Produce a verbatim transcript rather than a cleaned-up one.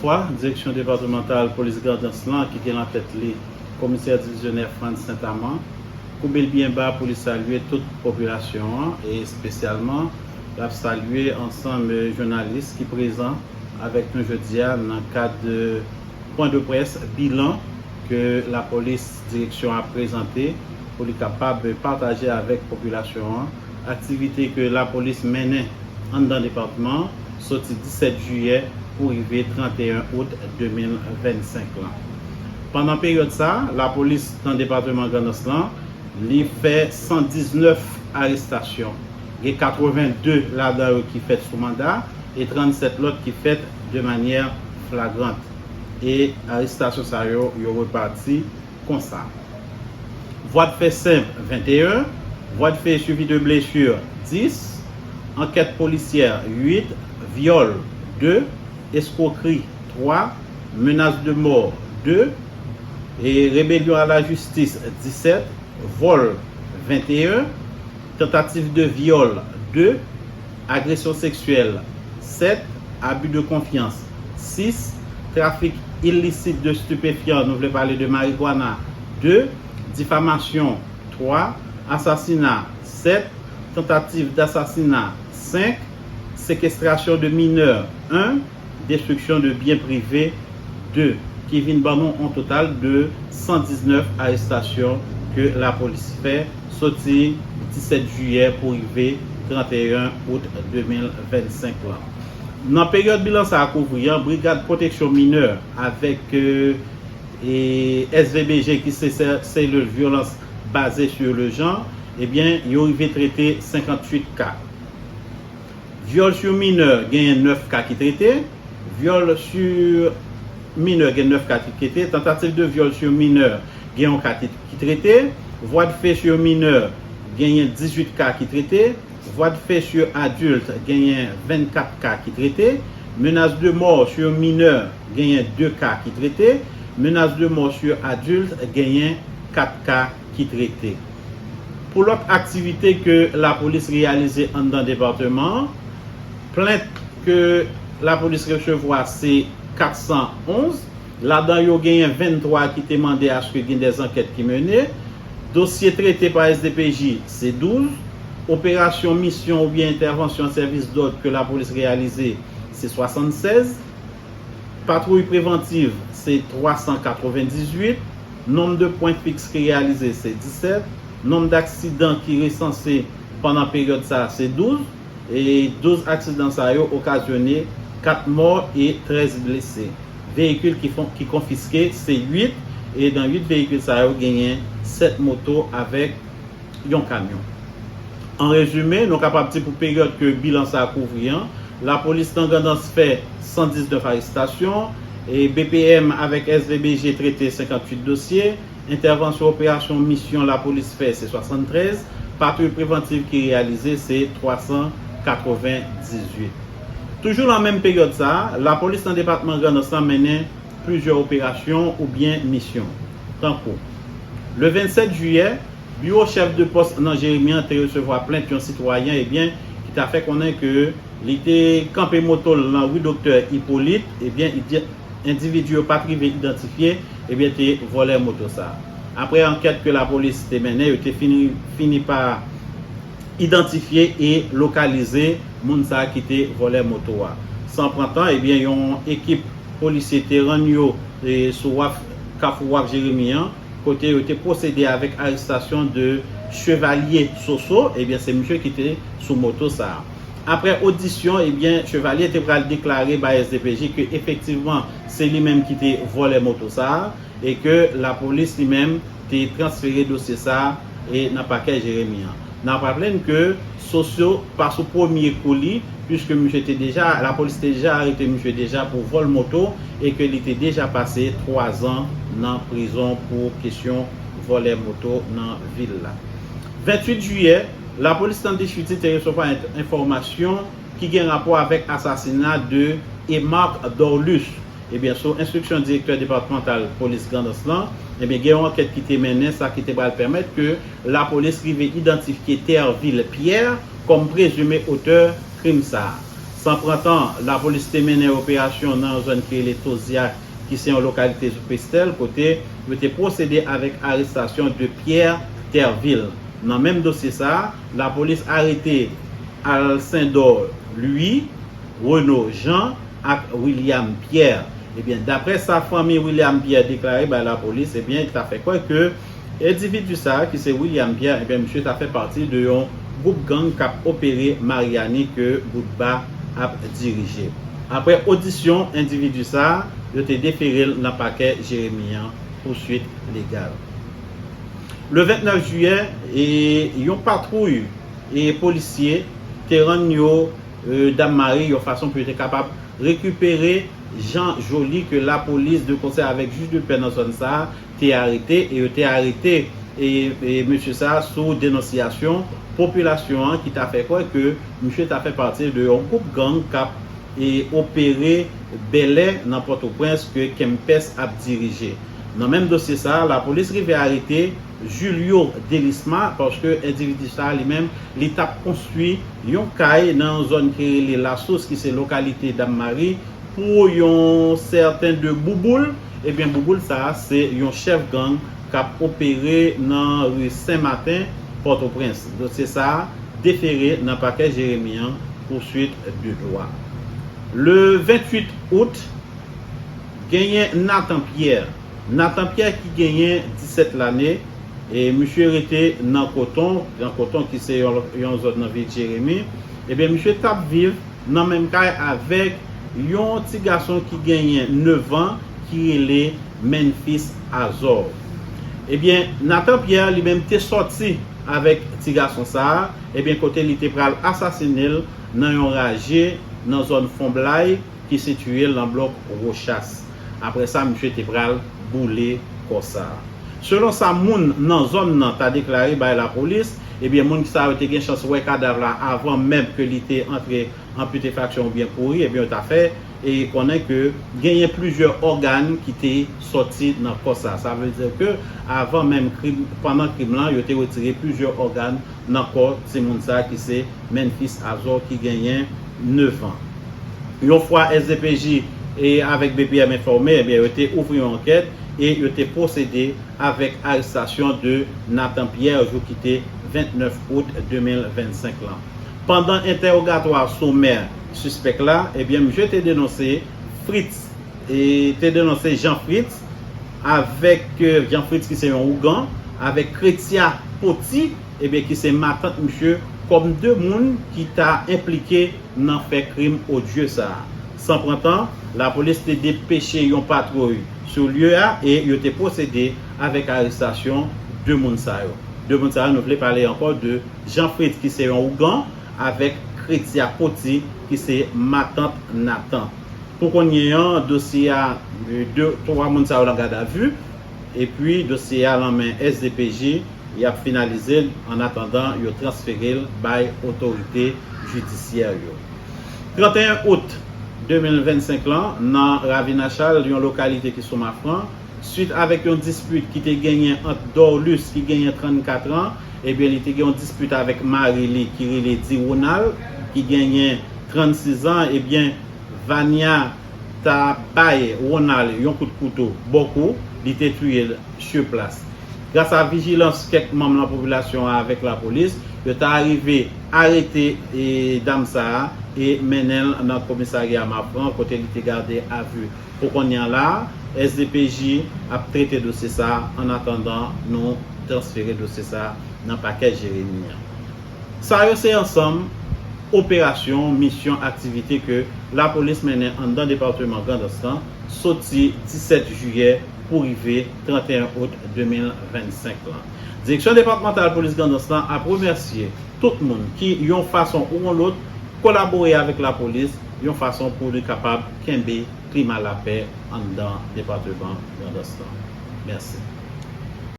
Fwa, Direksyon Depatmantal Polis Grandans lan, ki gen lan tèt li Komisè Divizyonè Frantz Saint-Amand, koube l byen ba pou li salye tout popilasyon an, e espesyalman, l ap salye ansanm jounalis ki prezan avèk nou jodi a nan kad pwen de près bilan ke lapolis direksyon ap prezante pou li kapab pataje avèk popilasyon an aktivite ke lapolis mennen anndan depatman an soti disèt jiyè pou rive trannteyen out de mil vennsenk lan. Pandan peryòd sa a, lapolis nan depatman Grandans lan, li fè san diznèf arestasyon. Gen katreven de ladan yo ki fèt sou manda e trannsèt lòt ki fèt de manyè flagrant. E arestasyon sa yo, yo repati konsa. Vwa de fè senp, venteyen. Vwa de fè suivi de blesir, dis. Ankèt polisyè, uit. Vyòl, de. Eskwokri, twa. Menas de mò, de. E rebelyon a lajistis, disèt. Vòl, venteyen. Tantativ de vyòl, de. Agresyon seksyèl, sèt. Abi de konfyans, sis. Trafik ilisit de stipefyan, nou vle pale de marigwana, de. Difamasyon, twa. Asasina, sèt. Tantativ dasasina, senk. Sekestrasyon de minè, en. Destriksyon de byen prive, de, ki vin ban nou yon total de san diznèf arestasyon ke lapolis fè soti disèt jiyè pou rive trannteyen out de mil vennsenk lan. Nan peryòd bilan sa a kouvri an, Brigad Pwoteksyon Minè avèk e, S V B G, ki se se- selil vyolans baze sur le genre, ebyen, yo rive trete senkantuit ka. Vyòl sur minè, genyen nèf ka ki trete. Vyòl sur minè, gen nèf ka ki trete. Tantativ de vyòl sur minè, gen yon ka ki, ki trete. Vwa de fè sur minè, genyen dizuit ka ki trete. Vwa de fè sur adilt, genyen vennkat ka ki trete. Menas de mò sur minè, genyen de ka ki trete. Menas de mò sur adilt, genyen kat ka ki trete. Pou lòt aktivite ke lapolis reyalize anndan depatman an, plent ke lapolis resevwa se kat san onz, ladan yo genyen venntwa ki te mande aske gen dè ankèt ki mennen. Dosye trete pa S D P J se douz. Operasyon, misyon oubyen entèvansyon sèvis dòd ke lapolis reyalize se swasannsèz. Patwouy prevantiv se twa san katrevendizuit. Nonb de pwen fiks ki reyalize se disèt. Nonb daksidan ki resanse pandan peryòd sa a se douz. E douz aksidan sa yo okazyone kat mò e trèz blese. Veyikil ki fon- ki konfiske se uit. E nan uit veyikil sa yo, genyen sèt moto avèk yon kamyon. An rezime, nou kapab di pou peryòd ke bilan sa a kouvri an, lapolis nan Grandans fè san diznèf arestasyon, e B P M avèk S V B G trete senkantuit dosye, entèvansyon operasyon misyon lapolis fè se swasanntrèz, patwouy prevantiv ki reyalize se twa san katrevendizuit. Toujou nan menm peryòd sa a, lapolis nan depatman Grandans lan mennen plizyè operasyon oubyen misyon. Tankou, le vennsèt jiyè, biwo chèf de pòs nan Jeremi an te resevwa plent yon sitwayen, ebyen, ki ta fè konnen ke li te kanpe moto l nan ri Doktè Ipolit, ebyen, ide- endividi yo pa t rive idantifye, ebyen, te vòlè moto sa a. Aprè ankèt ke lapolis te mennen, yo te fini, fini pa idantifye e lokalize moun sa a ki te vòlè moto a. San pran tan, ebyen, yon ekip polisye te rann yo, e, sou waf, Kafou Waf Jeremi an, kote yo te pwosede avèk arestasyon de Chevalier Soso, ebyen, se misye ki te sou moto sa a. Aprè odisyon, ebyen, Chevalier te pral deklare bay S D P J ke efektivman, se li menm ki te vòlè moto sa a, e ke lapolis li menm te transfere dosye sa a, e, nan pakè Jeremi an. N ap raple n ke Soso pa sou premye kou li, piske misye te deja, lapolis te deja arete misye deja pou vòl moto, e ke li te deja pase twa zan nan prizon pou kesyon vòlè moto nan vil la. Ventuit jiyè, lapolis nan Dichiti te resevwa en- enfòmasyon ki gen rapò avèk asasina de Emarc Dorlus. Ebyen, sou enstriksyon direktè depatmantal polis Grandans lan, ebyen, gen yon ankèt ki te mennen, sa ki te pral pèmèt ke lapolis rive idantifye Thervil Pierre kòm prezime otè krim sa a. San pran tan, lapolis te mennen operasyon nan yon zòn ki rele Tozyak, ki se yon lokalite sou Pestèl, kote yo te pwosede avèk arestasyon de Pierre Terville. Nan menm dosye sa a, lapolis arete Alcindor Louis, Renaud Jean ak William Pierre. Ebyen, daprè sa fanmi William Pierre deklare bay lapolis, ebyen, ta fè kwè ke endividi sa a, ki se William Pierre, ebyen, misye ta fè pati de yon gwoup gang k ap opere Maryani ke Boutba ap dirije. Apre odisyon endividi sa a, yo te defere l nan pakè Jeremi an pou swit legal. Le vennèf jiyè, e, yon patwouy e polisye te rann yo, e, Dam Mari yon fason pou yo te kapab rekipere Jean Joly ke lapolis de konsè avèk jij de pè nan zòn sa a te arete, e yo te arete e, e mesye sa a sou denonsyasyon popilasyon an ki ta fè kwè ke misye ta fè pati de yon gwoup gang k ap e opere Bèlè nan Pòtoprens ke Kempès ap dirije. Nan menm dosye sa a, lapolis rive arete Julio Delisma, paske endividi sa a li menm, li t ap konstwi yon kay nan yon zòn ki rele Lasous, ki se lokalite Dam Mari, pou yon sèten de Bouboul. Ebyen, Bouboul sa a, se yon chèf gang k ap opere nan ri Sen Maten, Pòtoprens. Dosye sa a defere nan pakè Jeremi an pou swit de dwa. Le venntuit out, genyen Nathan Pierre. Nathan Pierre ki genyen disèt lane, e misye rete nan Koton, nan Koton ki se yon, yon zòn nan vil Jeremi. Ebyen, misye t ap viv nan menm kay avèk yon ti gason ki genyen nèf an ki rele Memphis Azor. Ebyen, Nathan Pierre li menm te sòti avèk ti gason sa a, ebyen, kote li te pral asasinen l nan yon raje nan zòn Fonblay ki sitiye nan blòk Rochas. Apre sa, misye te pral boule kò sa a. Selon sa moun nan zòn nan ta deklare bay lapolis, ebyen, moun sa yo te gen chans wè kadav la avan menm ke li te antre an pitifaksyon oubyen pouri, ebyen, yo ta fè e konnen ke genyen plizyè ògàn ki te sòti nan kò sa. Sa vle di ke avan menm krim, pandan krim lan, yo te retire plizyè ògàn nan kò timoun sa ki se Memphis Azor ki genyen nèf an. Yon fwa S D P J e avèk B P M enfòme, ebyen, yo te ouvri yon ankèt e yo te pwosede avèk arestasyon de Nathan Pierre jou ki te vennèf out de mil vennsenk lan. Pandan entèwogatwa somè sispèk la, ebyen, misye te denonse Fritz, e te denonse Jean Fritz avèk, e, Jean Fritz ki se yon ougan, avèk Kretia Poti, ebyen, ki se matant misye, kòm de moun ki ta enplike nan fè krim odye sa a. San pran tan, lapolis te depeche yon patwouy sou lye a e yo te pwosede avèk arestasyon de moun sa yo. De moun sa yo, nou vle pale ankò de Jean Fritz ki se yon ougan avèk Kretia Poti ki se matant Nathan. Pou kounye an, dosye a, de, twa moun sa yo nan gadavi, epi dosye a nan men S D P J, y ap finalize l annatandan yo transfere l bay otorite jidisyè yo. Trannteyen out de mil vennsenk lan, nan Ravin Achal, yon lokalite ki sou Mafran, swit avèk yon dispit ki te genyen ant Dorlus, ki genyen trannkat an, ebyen, li te gen yon dispit avèk mari li ki rele Di Ronald, ki genyen trannsis an, ebyen, Vania ta bay Ronald yon kout kouto bò kou, li te tiye l sur place. Gras a vijilans kèk manm nan popilasyon an avèk lapolis, yo ta rive arete, e, dam sa a e mennen l nan komisarya Mafran kote li te gade a vi. Pou kounye a la, S D P J ap trete dosye sa a annatandan nou transfere dosye sa a nan pakè Jeremi an. Sa yo se ansanm operasyon, misyon, aktivite ke lapolis mennen anndan depatman Grandans lan soti disèt jiyè pou rive trannteyen out de mil vennsenk lan. Direksyon depatmantal polis Grandans lan ap remèsye tout moun ki, yon fason ou yon lòt, kolabore avèk lapolis yon fason pou li kapab kenbe klima lapè anndan depatman Grandans lan. Mèsi.